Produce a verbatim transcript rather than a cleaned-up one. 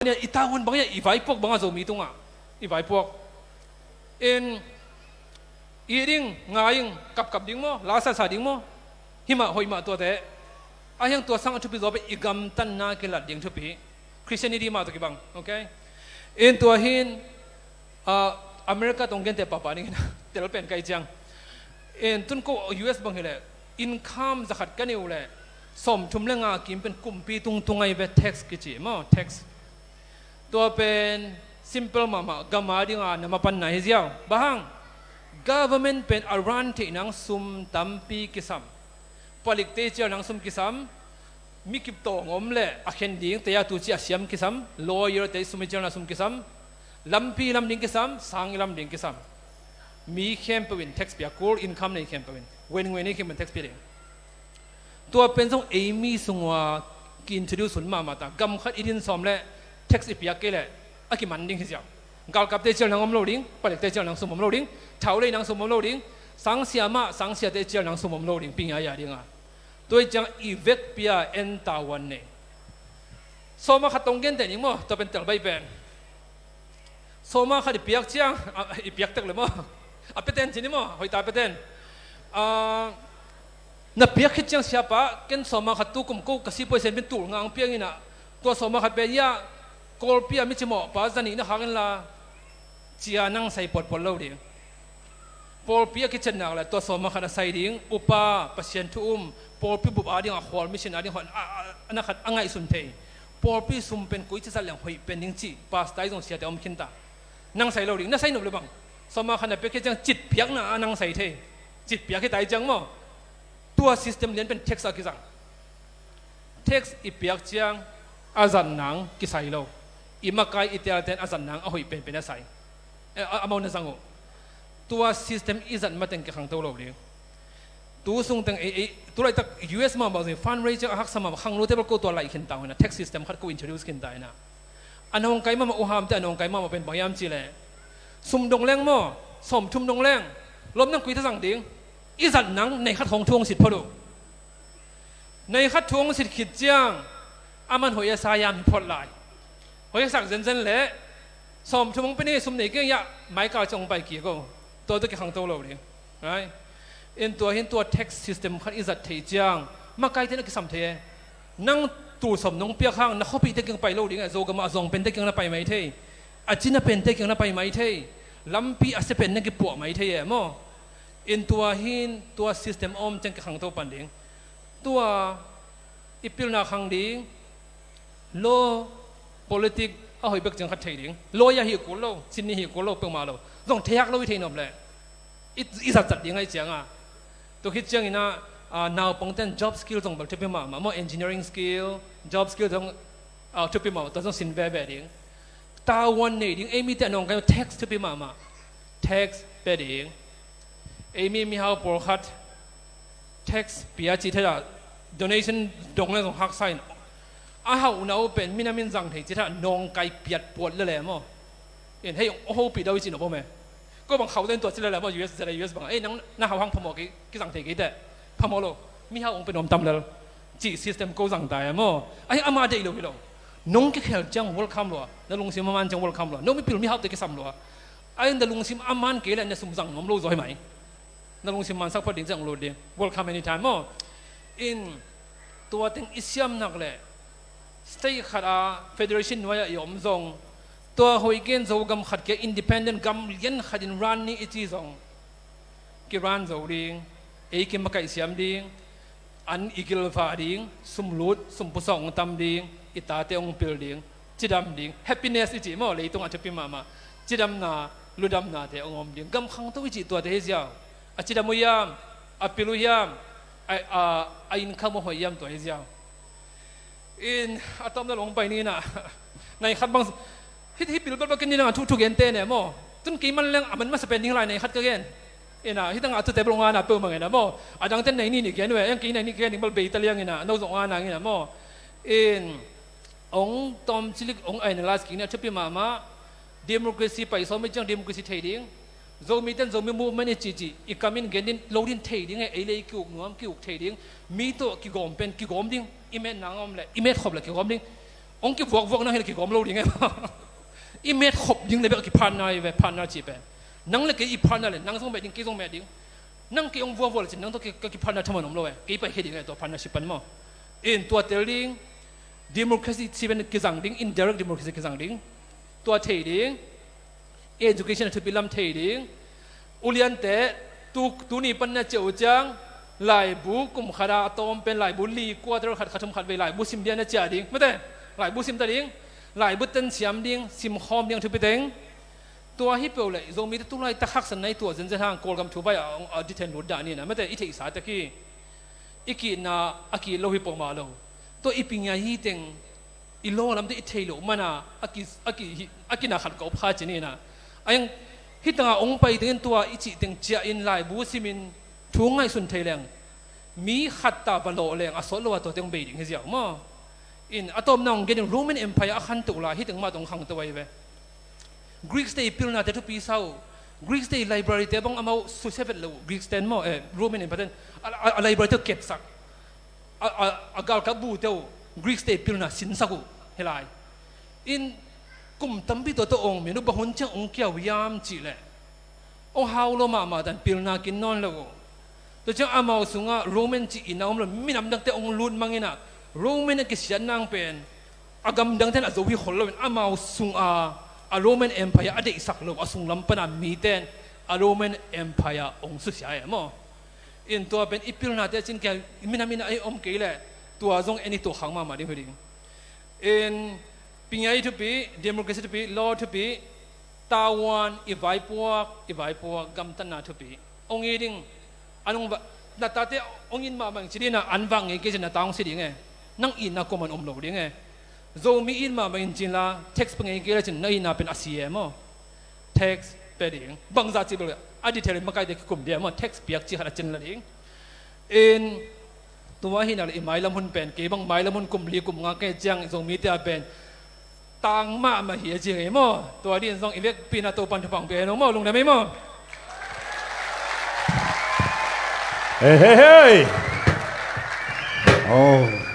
Bang i tavuan bang i vaipuak bang a Zomi tungah i vaipuak. In i ding ngai ing, kapkap ding maw, lasasa ding maw? Himah hoih mah tuate. A hiang tua sang a thupi zaw pen i gamtatna kilat ding thupi. Christianity mah tawh kibang, okay? In tua hin, ah, America tong gente papa ding in tel pen kai ciang. In tun ko U S bang hileh income zakhat ka nei uh leh sawmthum le nga kim pen kumpi tungtung ai ve, tax kici maw, tax. Tua pen simple mahmah, gam a dinga na mapanna hi ziau. Bang hang? Government pen a run theih nang sum tampi kisam. Palikte cial nang sum kisam. Mi kip tawng om le a khen ding te a tu ci a siam kisam. Lawyer te sum i cial nang sum kisam. Lampi lam ding kisam, sang i lam ding kisam. Mi khempeuh in tax pia kul, income nei khempeuh in. Wen ngui nei khempeuh in tax pia ding. Tua pen zong ei mi sungua ki-introduce hun mahmah ta. Gam khat i din sawm le tax i piak kei leh a kiman ding hi ziau. Galkapte cial nang om lo ding, palikte cial nang sum om lo ding, thau lei nang sum om lo ding, sangsia mah, sangsiate cial nang sum om lo ding, ping a ya ding a. Tua i ciang i vekpi a en tavuan nei. Sawma khat tong gen teh ning maw, tua pen tel bai pen. Sawma khat i piak ciang, ah, i piak tek le maw? A peten ci ni maw, hoih ta peten. Ah, na piak khit ciang siapa, ken sawma khat tu kum ko ka sipuai sen pen tul ngang piang in a, tua sawma khat pen ya, Kawlpi a mi cimawh pa zanih na khak in la, cia nang sai potpot lo ding. Pawlpi a kician nak le tua sawma khat a sai ding, upa, Pasian thu um, pawlpi bup a ding a khual, mission a ding a khual, a, a, a na khat a ngaihsun thei. Pawlpi sum pen koi ci zat leng hoih pen ding ci, pastor i zong siate om khin ta. Nang sai lo ding, na sai nop le bang. Sawma khat na piak khit ciang cit piakna a nang sai thei. Cit piak hi ta i ciang maw. Tua system lian pen tax a kizang. Tax i piak ciang a zat nang kisai lo. I makai i tialten a zat nang a hoih penpen a sai. Eh, a, amau na zang uh. Tua system i zat mateng kikhangto lo ding. Tu sung teng ei, ei, tu laitak U S mahmah zong fundraising a haksa mahmah khangno table ko tua laih khin ta uh hi na, tax system khat ko introduce khin ta hi na. A nawngkai mahmah uh hamte a nawngkai mahmah pen bang hiam cih leh, sum dong leng maw, sawmthum dong leng, lom nang koi ta zang ding. I zat nang nei khat hong thu hong sit phot uh. Nei khat thu hong sit khit ciang a man hoih a sa hiam hi phot lai. Hoih a sak zenzen leh sawmthum hong pe ni, sum nei kei a, maikal ciang hong pai kik uh. Tua tua kikhangto lo ding. Right? In tua hin tua tax system khat i zat theih ciang makaite na kisam thei e. Nang tul sawm nong piak hang na khuapihte kiang pai lo ding e, Zogam ah a zawng pente kiang na pai mai thei. A cina pente kiang na pai mai thei. Lampi a sia pen na kipuah mai thei e maw. In tua hin tua system a om ciang kikhangto pan ding. Tua i pilna khang ding. Law, politic a hoih bek ciang khat thei ding. Lawyer hi kul lo, sin ni hi kul lo, peuhmah lo. Zong thei hak lo i thei nop leh i, i zatzat ding ahi cianga. Tua khit ciangin ah, ah, naupang ten job skill zong bel thupi mahmah maw, engineering skill, job skill zong, ah, thupi mahmah, tua zong sin veve ding. Tavuan nei ding, ei mite a nawngkai tax thupi mahmah. Tax pe ding. Ei mi mihau pawlkhat tax pia cih thei a, donation dong le zong haksa in a hauhna uh pen minam in zang thei cih thei a nawngkai piat puat lele maw. In hei hong hopih dau i cih nop om e. Ko bang khauh den tua ci lele maw, U S zat a U S bang ei nang na hauh hang phamawh kei, kizang thei kei teh. Phamawh lo. Mihau hong pe nuam tam lel. Cih system ko zang ta e maw. Ahi ama deih lo hi lo. Nong kikhel ciang welcome lua. Na lungsim a man ciang welcome lua. No mipil mihaute kisam lua. Ahi na lungsim a man kei le na sum zang nuam lo zaw hi mai. Na lungsim mansak phot ding ciang lut ding. Welcome anytime maw. In tua teng i siam nak le state khat a federation nuai ah i om zong, tua hoih gen Zogam khat kia independent gam lian khat in run ni i ci zong, ki run zo ding. Ei kimakaih siam ding. An i gilvah ding, sum lut, sum pusuak hong tam ding, i tate hong pil ding, cidam ding, happiness i cih maw, leitung a thupi mahmah, cidamna, ludamnate hong om ding, gam khangto i cih tuate hi ziau, a cidam uh hiam, a pil uh hiam, a, a, a income uh hoih hiam tua hi ziau. In, a tawpna lo hong pai ni na, nai khat bang, Hih, hih bilbel bel ken ni dang a thu, thu gente ne maw. Tun kei man leng a man masa pen ding lai nei khat ka gen. Ina, hih dang a thute bel ong ana peuhmah ngen a maw. A dangte nei ni ni gen uh e, eng kei nei ni gen ding bel bei ta liang ina, no zong ong ana ngin a maw. In, ong tawm cilik ong analyze kik ni a thupi mahmah. Democracy pai sawm i ciang democracy thei ding. Zomi ten Zomi movement i cihcih i kam in gen din lo din thei ding e, ei le ei ki-uk nuam, ki-uk thei ding. Mi tawh kigawm pen kigawm ding. I metna ngawm le i metkhop le kigawm ding. Hong kivuakvuak nang hi le kigawm lo ding e. I met khop ding le bek a kipartner hi ve, partner cih pen. Nang le kei i partner le nang zong met ding, kei zong met ding. Nang kei hong vuakvuak le cin nang tawh ka kipartner thaman om lo e. Kei pai khe ding e tua partnership pan maw. In tua tel ding, democracy cih pen kizang ding, indirect democracy kizang ding. Tua thei ding. Education a thupi lam thei ding. Uliante, tu, tuni pan na ciah uh ciang, laibu kum khat a a tawm pen laibu li quarter khat, khat thum khat vei laibu sim dia na ciah ding. Mate, laibu sim ta ding. Laibu tan siam ding, sim khawm ding a thupi teng. Tua hi peuh le, Zomite tulai tak haksan nai tua zenzen hang Kawlgam thu vai a, a dithen lut dah ni na. Mate, i theihsa tak hi. I kihna, a kih lo hi pawh mah lo. Tua i pingia hi teng, i law lamte i thei loh mana a ki, a ki, a kina khat ko pha ci ni na. A yang hi tanga ong pai tengin tua i cih teng ciah in laibu simin thu ngaihsun thei leng mi khat ta va lawh leng a sawt lo a tua teng bei ding hi ziau maw. In a tawpna ong gen in Roman Empire a khan tuk lai hi teng mah tong khang to ai ve. Greeks te i pilnate thupi sa uh. Greeks te i library te bang amau susia vet lo uh. Greeks ten maw, eh, Roman Empire ten a, a, a library te kepsak. A, a, a galkap bu teuh Greeks te pilna sinsak uh hi lai. In kum tampi tua tawh ong min uh bang hun ciang ong kiau hiam cih leh ong hau lo mahmah dan pilna kin nawn lo uh. Tua ciang amau sungah Roman cih inn a om lo minam dangte ong lut mang inah Roman a kisiat nang pen a gamdangten a zo hi khol loin amau sunga a Roman Empire a deihsak lo a sunglam pana miten a Roman Empire ong susia e maw. In tua pen i pilnate cin kia minam ina ei om kei le tua zong en i tuakhang mahmah ding hi ding. In pingai thupi, democracy thupi, law thupi, tawan i vaipuak, i vaipuak gamtatna thupi. Ong i ding, an ong va, na tate ong in mahmah ing ci dina an vak ngei kei cin na ta ong si ding e. Nang itna kuaman om lo ding e. Zomi it mahmah in cin la tax pe ngei kei la cin na itna pen a si e maw. Tax pe ding bangza ci bel a detail in makaite kikum dia maw, tax piak ci khat a cin la ding. In tua hi na le i mailam hun pen kei bang mailam hun kum li kum nga kei ciang Zomite a pen tang mahmah hi a ci ngei maw. Tua din zong i vekpi na Topan thupang pia hi no maw, lungdam ei maw. Hey, hey, hey. Oh.